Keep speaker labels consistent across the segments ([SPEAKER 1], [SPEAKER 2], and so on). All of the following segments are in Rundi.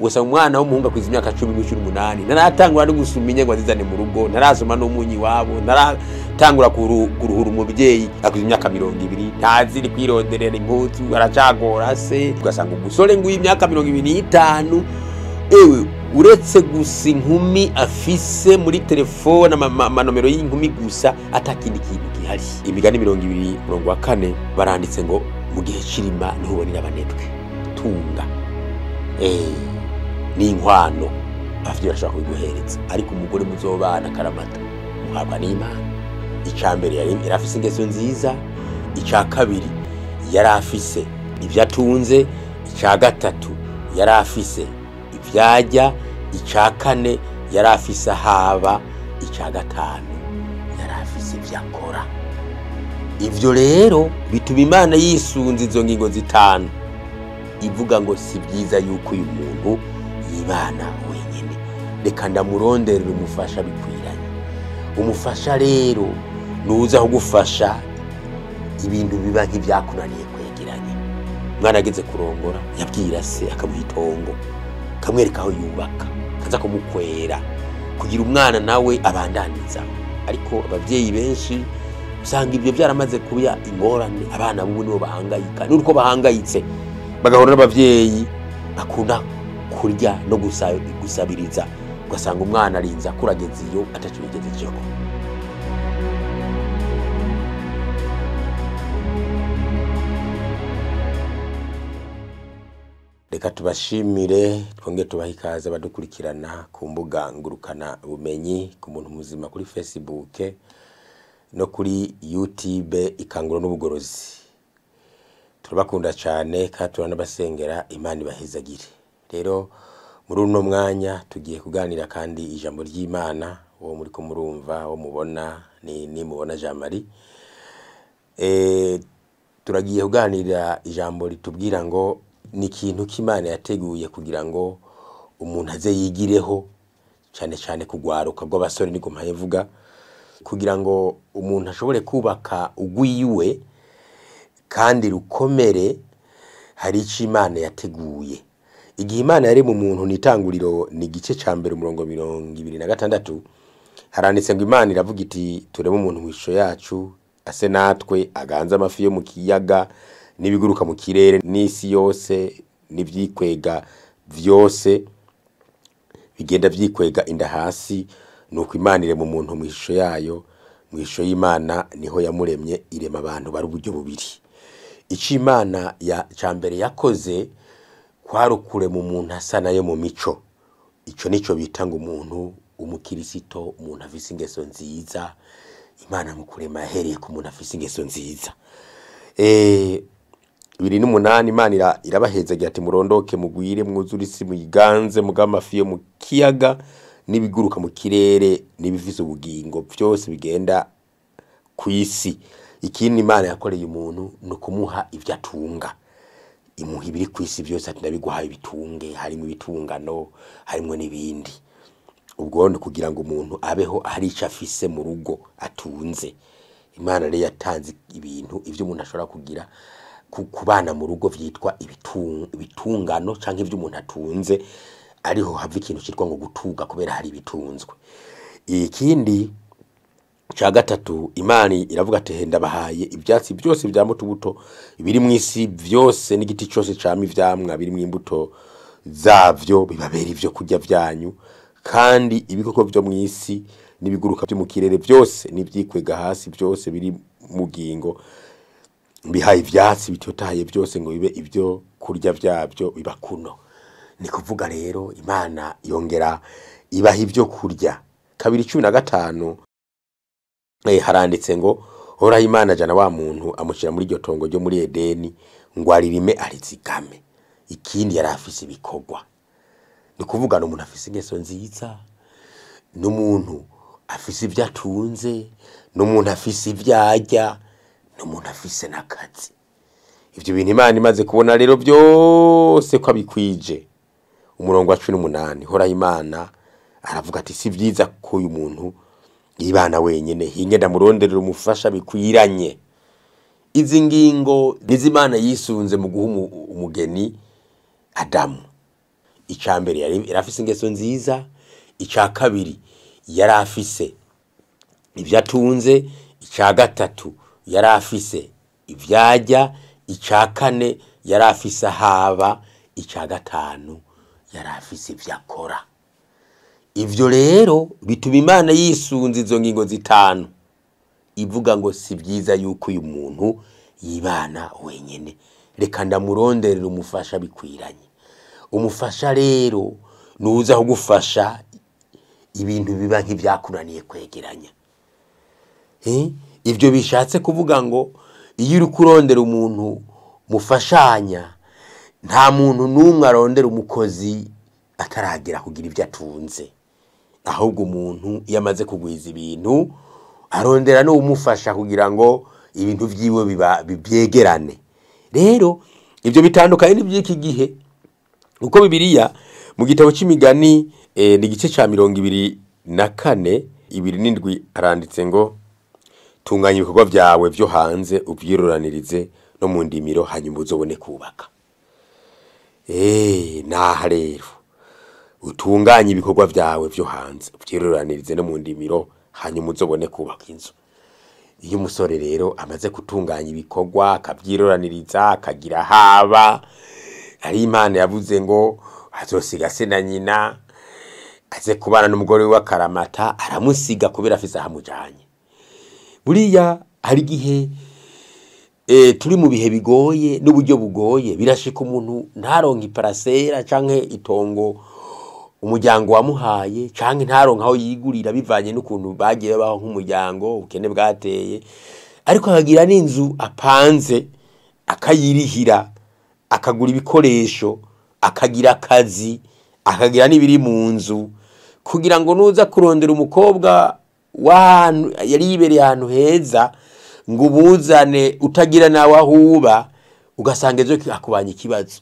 [SPEAKER 1] Gusa umwana w'umuhungu akwiza imyaka 18 ntaratangura no gusuma inyegwa zizane mu rugo, ntarasoma n'umunyi wabo, ntaratangura kuruhura umubyeyi akwiza imyaka 20, ntaziri kwironderera impuzu, aracagora se. Ugasanga umusore nguyu imyaka 25, ewe uretse gusa inkumi afise muri telefone amanomero y'inkumi gusa, atakindi kintu gihari. Imigani 20 murongo wa 4 baranditse ngo mu gihe cirima niho ubonera abanebwe. Tunga ni inkwano abavyeyi bashobora kubiguhereza, ariko umugore muzobana karamata muhabwa n'Imana. Ica mbere yari afise ingeso nziza, ica kabiri yari afise ivyo atunze, ica gatatu yari afise ivyarya, ica kane yari afise ahaba, ica gatanu yari afise ivyo akora. Ivyo rero bituma Imana yisunze izo ngingo zitanu, ivuga ngo si byiza yuko uyu muntu yibana wenyine, reka ndamuronderera umufasha bikwiranye. Umufasha rero nuza kugufasha ibintu biba nk'ivyakunaniye kwegeranya. Umwana ageze kurongora yabwira se akamuha itongo, kamwereka aho yubaka, kaza kumukwera kugira umwana nawe abandaniza. Ariko abavyeyi benshi usanga ibyo byaramaze kuba ingorane, abana bubu nibo bahangayika, nuko bahangayitse bagahora n'abavyeyi bakunda kurya no gusabiriza, ugasanga umwana arinza kurageza iyo ataco yigezejeko. Reka tubashimire twongere tubahe ikaze abadukurikirana ku mbuga ngurukana bumenyi, ku muntu muzima kuri Facebook no kuri YouTube Ikanguro n'Ubugorozi. Turabakunda cyane kandi turanabasengera, Imana ibahezagire. Rero muri uno mwanya tugiye kuganira kandi ijambo ry'Imana. Uwo muri ko murumva, uwo mubona ni mubona Jean Marie. Turagiye kuganira ijambo ritubwira ngo ni ikintu k'Imana yateguye kugira ngo umuntu aze yigireho, cyane cyane kugwaruka rw'abasore niko mpaye mvuga, kugira ngo umuntu ashobore kubaka ugwiwe kandi rukomere. Hari ico Imana yateguye. Igihe Imana yari mu muntu nitanguriro ni igice ca mbere umurongo 26, haranditse ngo Imana iravuga iti tureme umuntu mu ishusho yacu, ase natwe, aganze amafi yo mu kiyaga n'ibiguruka mu kirere n'isi yose n'ivyikwega vyose bigenda vyikwega inda hasi. Nuko Imana irema umuntu mu ishusho yayo, mu ishusho y'Imana niho yamuremye, irema abantu bari uburyo bubiri. Ico Imana ya cambere yakoze kwari ukurema umuntu asa nayo mu mico. Ico nico bita ngo umuntu umukirisito, umuntu afise ingeso nziza. Imana mu kurema yahereye ku muntu afise ingeso nziza. 28 Imana irabahezagira ati murondoke mugwire mwuzure isi muyiganze mugamafi yo mu kiyaga n'ibiguruka mu kirere n'ibifise ubugingo byose bigenda ku isi. Ikindi Imana yakoreye umuntu ni ukumuha ivyo atunga, imuha ibiri ku isi byose, ati ndabiguhaye ibitunge, harimo ibitungano, harimo n'ibindi. Ubwo ni kugira ngo umuntu abeho hari ico afise mu rugo atunze. Imana rero yatanze ibintu ivyo umuntu ashobora kugira kubana mu rugo vyitwa ibitungano canke ivyo umuntu atunze, ariho hava ikintu citwa ngo gutunga kubera hari ibitunzwe. Ikindi ca gatatu Imana iravuga ati henda bahaye ivyatsi byose vya mutubuto biri mu isi vyose n'igiti cyose cama ivyamwa biri mu imbuto zavyo bibabera ivyo kurya vyanyu, kandi ibikoko vyo mu isi n'ibiguruka vyo mu kirere byose n'ivyikwega hasi byose biri mu gingo bihaye ivyatsi bitotahaye byose ngo bibe ivyo kurya vyabyo biba kuno. Ni kuvuga rero Imana yongera ibaha ivyo kurya. 2:15 haranditse ngo Horaho Imana ajana wa muntu amushira muri iryo tongo ryo muri Edeni ngo aririme arizigame. Ikindi yari afise ibikorwa. Ni kuvuga n'umuntu afise ingeso nziza, n'umuntu afise ivyo atunze, n'umuntu afise ivyo arya, n'umuntu afise n'akazi. Ivyo bintu Imana imaze kubona rero byose ko abikwije. Umurongo wa 18 Horaho Imana aravuga ati si vyiza ko uyu muntu yibana wenyene, hinge ndamuronderera umufasha bikwiranye. Izi ngingo nizo Imana yisunze mu guha umugeni Adamu. Icya mbere yari afise ingeso nziza, icya kabiri yari afise ibyo atunze, icya gatatu yari afise ivyarya, icya kane yari afise ahaba, icya gatanu yari afise ibyo akora. Ivyo rero bituma Imana yisunze izo ngingo zitanu, ivuga ngo si byiza yuko uyu muntu yibana wenyene, reka ndamuronderera umufasha bikwiranye. Umufasha rero nuza kugufasha ibintu biba nk'ivyakunaniye kwegeranya. Ivyo bishatse kuvuga ngo iyo uri kurondera umuntu mufashanya, nta muntu n'umwe arondera umukozi ataragera kugira ivyo atunze. Ahubwo umuntu iyo amaze kugwiza ibintu arondera n'uwumufasha kugira ngo ibintu vyiwe biba byegerane. Rero ivyo bitandukanye n'ivy'iki gihe, uko Bibiliya mu gitabo c'imigani ni igice ca 24 27 aranditse ngo tunganya ibikorwa vyawe vyo hanze uvyiroranirize no mu ndimiro, hanyuma uzobone kubaka. Naha rero utunganye ibikorwa vyawe vyo hanze uvyiroranirize no mu ndimiro, hanyuma uzobone kubaka inzu. Iyo umusore rero amaze gutunganya ibikorwa akavyiroraniriza akagira haba, ari Imana yavuze ngo azosiga se na nyina aze kubana n'umugore we akaramata, aramusiga kubera afise ahamujanye. Buriya hari igihe turi mu bihe bigoye n'uburyo bugoye, birashika umuntu ntaronke iparasera canke itongo umuryango wamuhaye, canke ntaronke aho yigurira bivanye n'ukuntu bagiye babaho nk'umuryango, ubukene bwateye, ariko akagira n'inzu apanze akayirihira, akagura ibikoresho, akagira akazi, akagira n'ibiri mu nzu, kugira ngo nuza kurondera umukobwa w'ahantu yari yibereye ahantu heza ngo ubuzane utagira nawe aho uba, ugasanga ejo akubanye ikibazo.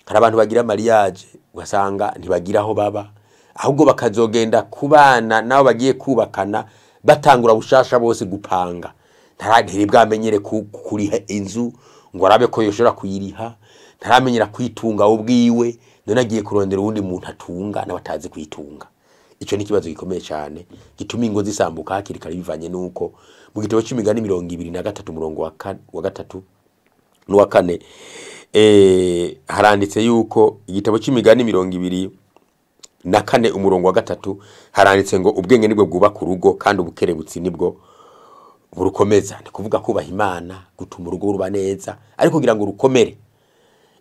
[SPEAKER 1] Hari abantu bagira mariage ugasanga ntibagira aho baba, ahubwo bakazogenda kubana nabo bagiye kubakana batangura bushasha bose gupanga. Ntari bwamenyere kuriha inzu ngo arabe ko yoshobora kuyiriha, ntaramenyera kwitunga ubwiwe, none agiye kurondera uwundi muntu atunga nawe atazi kwitunga. Ico ni ikibazo gikomeye cyane gituma ingo zisambuka hakiri kare, bivanye nuko mu gitabo c'imigani 23 umurongo wa gatatu n'uwa kane haranditse yuko igitabo c'imigani 24 umurongo wa 3 haranditse ngo ubwenge nibwo bwubaka urugo kandi ubukerebutsi nibwo burukomeza. Ni kuvuga kubaha Imana gutuma urugo ruba neza, ariko kugira ngo rukomere,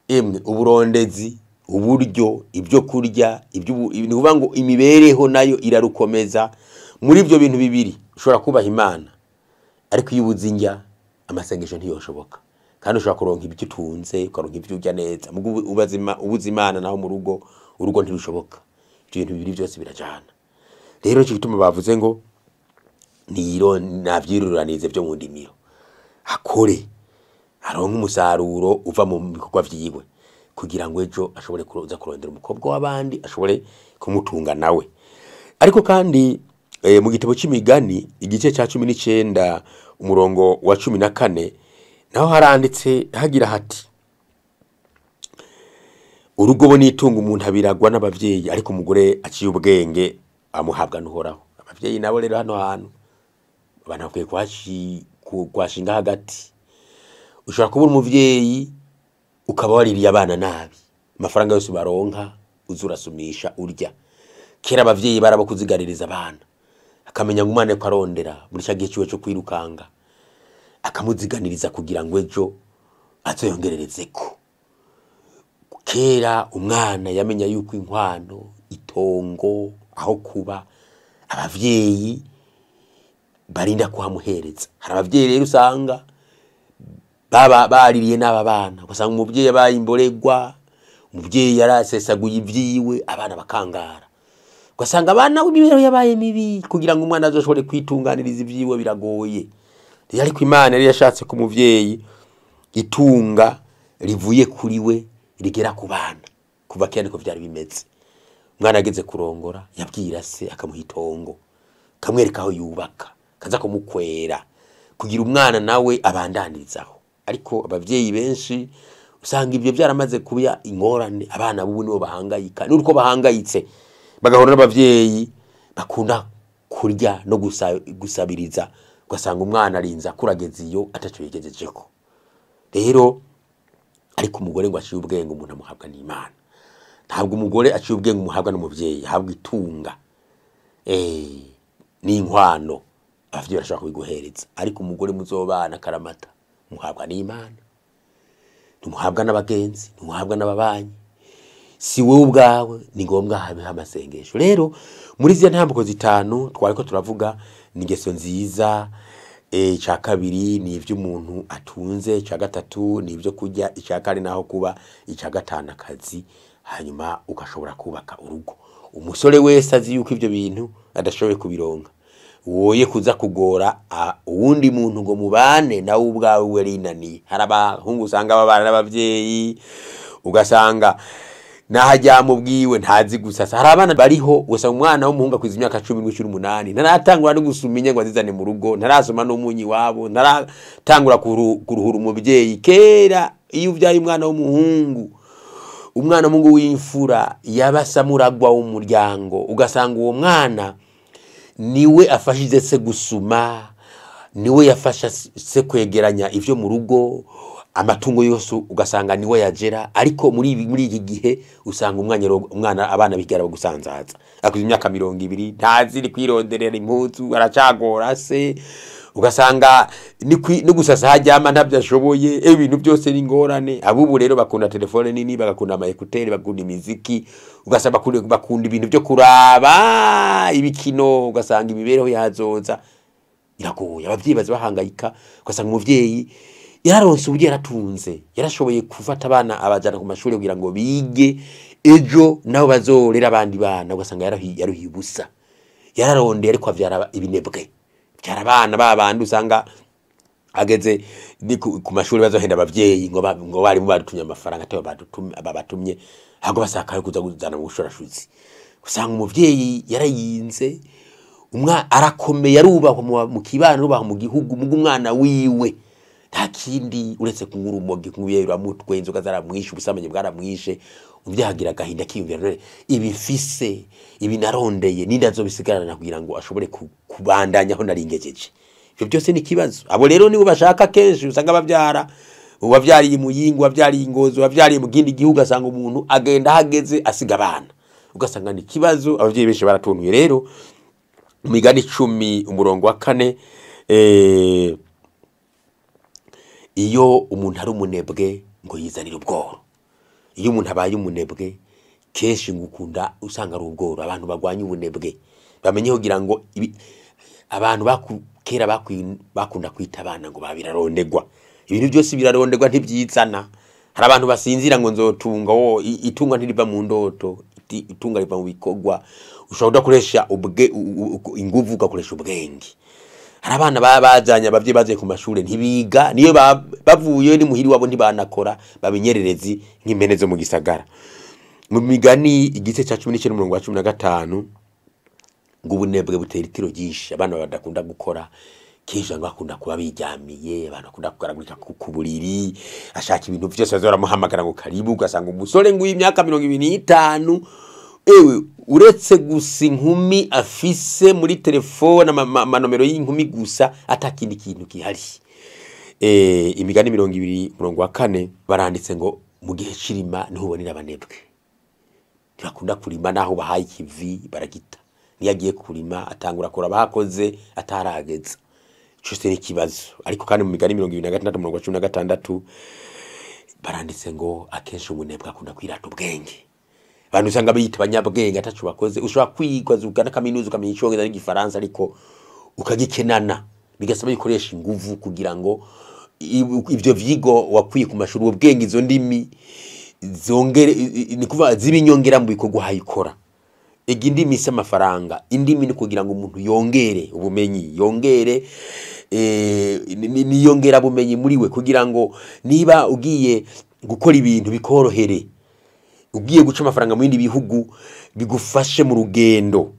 [SPEAKER 1] emwe uburondezi, uburyo, ibyo kurya, ni kuvuga ngo imibereho nayo irarukomeza. Muri ibyo bintu bibiri ushobora kubaha Imana, ariko iyo ubuze indya amasengesho ntiyoshoboka. Kandi ushobora kuronka ibyo utunze, ukaronka ibyo urya neza, mugo ubuze Imana naho mu rugo, urugo ntirushoboka. Ibyo bintu bibiri byose birajana. Rero cyo gituma bavuze ngo navyiruranirize byo mu ndimiro, akore aronke umusaruro uva mu bikorwa vyiwe, kugira ngo ejo ashobore kuza kurondera umukobwa w'abandi ashobore kumutunga nawe. Ariko kandi mu gitabo c'imigani igice ca 19 umurongo wa 14 naho haranditse hagira hati urugo bo nitunga umuntu abiragwa n'abavyeyi, ariko umugore aciye ubwenge amuhabwa n'Uhoraho. Abavyeyi nabo rero hano hantu abantu bakwiye kuhashinga hagati. Ushobora kubura umuvyeyi ukaba waririye abana nabi, amafaranga yose baronka uzurasumisha urya. Kera abavyeyi barabo kuzigaririza abana, akamenya ngo umwana ko arondera muri ca gihe ciwe co kwirukanga, akamuziganiriza kugira ngo ejo azoyongererezeko. Kera umwana yamenya yuko inkwano, itongo, aho kuba, abavyeyi barinda kuhamuhereza. Hari abavyeyi rero usanga baba baririye n'aba bana, ugasanga umuvyeyi yabaye imboregwa, umuvyeyi yarasesaguye ivyiwe, abana bakangara. Ugasanga abana imibereho yabaye mibi, kugira ngo umwana azoshobore kwitunganiriza ivyiwe biragoye. Rero ariko Imana yari yashatse ko umuvyeyi itunga rivuye kuri we rigera ku bana. Kuva kera niko vyari bimeze. Umwana ageze kurongora yabwira se akamuha itongo, kamwereka aho yubaka, kaza kumukwera, kugira umwana nawe abandanirizaho. Ariko abavyeyi benshi Usanga ibyo byaramaze kuba ingorane. Abana b'ubu nibo bahangayika, nuko bahangayitse bagahura n'abavyeyi bakunda kurya no gusabiriza, ugasanga umwana arinze akurageza iyo ataco yigejejeko. Rero ariko umugore ngo aciye ubwenge umuntu amuhabwa n'Imana. Ntabwo umugore aciye ubwenge umuhabwa n'umuvyeyi, ahabwa itunga n'inkwano, abavyeyi barashobora kubiguhereza, ariko umugore muzobana akaramata muhabwa n'Imana, ntumuhabwa n'abagenzi, ntumuhabwa n'ababanyi, si wowe ubwawe. Ni ngombwa habeho amasengesho. Rero muri ziriya ntambuko zitanu twariko turavuga, ni ingeso nziza, ica kabiri ni ivyo umuntu atunze, ica gatatu ni ivyo kurya, ica kane naho kuba, ica gatanu akazi, hanyuma ugashobora kubaka urugo. Umusore wese azi yuko ivyo bintu adashoboye kubironka, woye kuza kugora uwundi muntu ngo mubane, nawe ubwawe warinaniye. Hari abahungu usanga babana n'abavyeyi, ugasanga naho aryama ubwiwe ntazi gusasa. Hari abana bariho ugasanga umwana w'umuhungu akwiza imyaka 18 ntaratangura no gusuma inye ngo azizane mu rugo, ntarasoma n'umunyi wabo, ntaratangura kuruhura umuvyeyi. Kera iyo uvyaye umwana w'umuhungu, umwana w'umuhungu w'imfura yaba asamuragwa w'umuryango, ugasanga uwo mwana niwe afashije se gusuma, niwe yafasha se kwegeranya ivyo mu rugo, amatungo yose ugasanga niwe yagera. Ariko muri iki gihe usanga umwana abana bigera gusanzaza, akuze imyaka 20 ntazi kwironderera impuzu, aracagora se, ugasanga no gusasa hajyama ntabyo ashoboye, ibintu byose ni ingorane. Abubu rero bakunda telefone nini, bagakunda ama ekuteri, bakunda imiziki, ugasanga bakunda ibintu byo kuraba ibikino, ugasanga imibereho yazoza iragoye. Abavyeyi baza bahangayika, ugasanga umuvyeyi yararonse uburyo, yaratunze, yarashoboye gufata abana abajana ku mashuri kugira ngo bige, ejo nabo bazorera abandi bana, ugasanga yaruhiye ubusa, yararondeye ariko avyara ibinebwe, byara abana babandi usanga ageze ni ku mashuri bazohenda abavyeyi ngo ngo barimu badutumye amafaranga, atari babatumye, ahubwo basakaye kuza kuzana mu bushorashuzi. Usanga umuvyeyi yarayinze, umwana arakomeye, arubahwa mu kibano, arubahwa mu gihugu, mugu umwana wiwe nta kindi uretse kunywa urumogi, kunywa ibiyeramutwe, inzoga zaramwishe, ubusambanyi bwaramwishe. Umuvyeyi agira agahinda, akiyumvira none ibi mfise, ibi narondeye, ninde azobisigarana kugira ngo ashobore kubandanya aho nari ngejeje? Ivyo byose ni ikibazo. Abo rero nibo bashaka kenshi usanga bavyara, uwavyariye Muyinga, uwavyariye Ngozi, uwavyariye mu kindi gihugu, asanga umuntu agenda ahageze asiga abana, ugasanga ni ikibazo. Abavyeyi benshi baratuntuye. Rero mu migani 10 umurongo wa 4, iyo umuntu ari umunebwe ngo yizanira ubworo. Iyo umuntu abaye umunebwe kenshi ngo ukunda usanga ari ubworo. Abantu bagwanya ubunebwe bamenye kugira ngo abantu kera bakunda kwita abana ngo babirarondegwa, ibintu byose birarondegwa ntibyizana. Hari abantu basinzira ngo nzotunga, wo itunga ntiriva mu ndoto, itunga riva mu bikorwa. Ushobora kudakoresha inguvu, ugakoresha ubwenge. Hari abana baba bajanye abavyeyi baje ku mashure ntibiga, niyo bavuye ni muhiri wabo ntibanakora, babinyererezi nk'impene zo mu gisagara. Mu migani igice ca 19 umurongo wa 15 ngo ubunebwe butera itiro ryinshi. Abana badakunda gukora kenshi ngo bakunda kuba biryamiye, abantu bakunda kugaragurika ku buriri, ashaka ibintu vyose baza baramuhamagara ngo karibu. Ugasanga umusore ngo imyaka 25, ewe uretse gusa inkumi afise muri telefone, amanomero y'inkumi gusa, atakindi kintu gihari. Imigani 20 umurongo wa 4 baranditse ngo mu gihe c'irima niho ubonera abanebwe. Ntibakunda kurima, naho bahaye ikivi baragita. Niyo agiye kurima atangura kora bakoze atarageza. Ico se ni ikibazo. Ariko kandi mu migani 26 umurongo wa 16 baranditse ngo akenshi umunebwe akunda kwirata ubwenge. Abantu usanga biyita abanyabwenge ataco bakoze. Ushobora kwiga ugana kaminuza, ukamenya icongereza n'igifaransa, ariko ukagikenana, bigasaba ikoresha inguvu kugira ngo ivyo vyigo wakwiye ku mashuri, ubwo bwenge, izo ndimi zongere, ni kuvuga zibinyongera mu bikorwa hayikora. Ega indimi si amafaranga, indimi ni kugira ngo umuntu yongere ubumenyi, yongere niyongera bumenyi muri we, kugira ngo niba ugiye gukora ibintu bikorohere, ugiye guca amafaranga mu bindi bihugu bigufashe mu rugendo.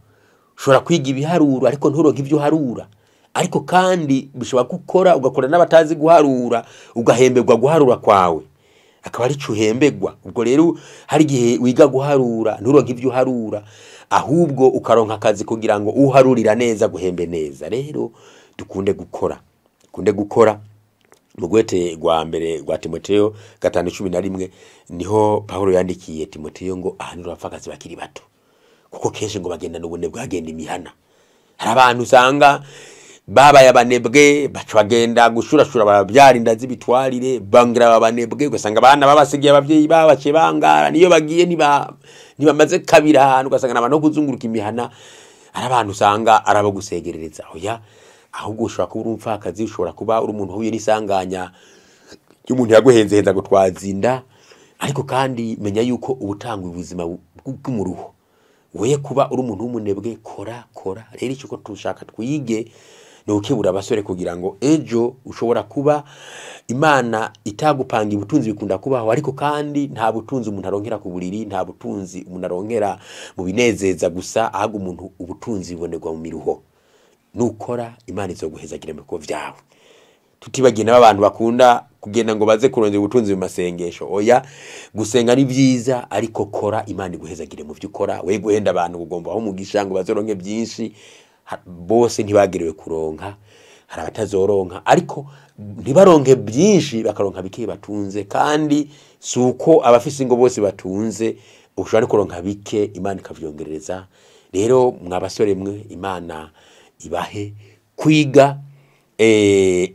[SPEAKER 1] Ushobora kwiga ibiharuro ariko nturonke ivyo uharura, ariko kandi bishobora gukora ugakora n'abatazi guharura, ugahemberwa guharura kwawe. akaba ari uhembegwa. Ubwo rero hari igihe wiga guharura nturonke ibyo uharura, ahubwo ukaronka akazi kugira ngo uharurira neza guhembe neza. Rero dukunde gukora, dukunde gukora. Mu rwete rwa mbere rwa Timoteyo 5:11 niho Pawulo yandikiye Timoteyo ngo ahanure abapfakazi bakiri bato, kuko kenshi ngo bagendana ubunebwe, bagenda imihana. Hari abantu usanga babaye abanebwe, baca bagenda gushurashura, barabyara inda z'ibitwarire, bangira abanebwe, ugasanga abana babasigiye abavyeyi babo baciye bangara, niyo bagiye ntibamaze kabiri ahantu, ugasanga n'abantu bo kuzunguruka imihana. Hari abantu usanga ari abo gusegerereza. Oya, ahubwo ushobora kuba uri umupfakazi, ushobora kuba uri umuntu uhuye n'isanganya y'umuntu yaguhenzehenza gutwaza inda, ariko kandi menya yuko ubutanga ubuzima bw'umuruho. Woye kuba uri umuntu w'umunebwe, kora kora. Rero icyo tushaka twige ni ukebura abasore kugira ngo ejo ushobora kuba Imana itagupanga ubutunzi, bikunda kubaho, ariko kandi nta butunzi umuntu aronkera ku buriri, nta butunzi umuntu aronkera mu binezeza gusa, ahubwo umuntu ubutunzi bubonerwa mu miruho. Nukora Imana izoguhezagira mu bikorwa vyawe. Tutibagiye n'abantu bakunda kugenda ngo baze kurondera ubutunzi mu masengesho. Oya, gusenga ni vyiza, ariko kora Imana iguhezagire mu vyo ukora. We guhenda abantu ugomba aho umugisha ngo bazoronke byinshi, bose ntibagerewe kuronka, hari abatazoronka, ariko ntibaronke byinshi, bakaronka bike batunze. Kandi si uko abafise ingo bose batunze, ushobora no kuronka bike Imana ikavyongerereza. Rero mwa basore mwe, Imana ibahe kwiga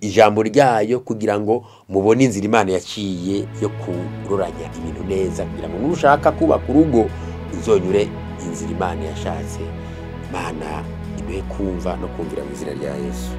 [SPEAKER 1] ijambo ryayo kugira ngo mubone inzira Imana yaciye yo kuroranya ibintu neza, kugira ngo nushaka kubaka urugo uzonyure inzira Imana yashatse. Imana iduhe kumva no kumvira mu izina rya Yesu.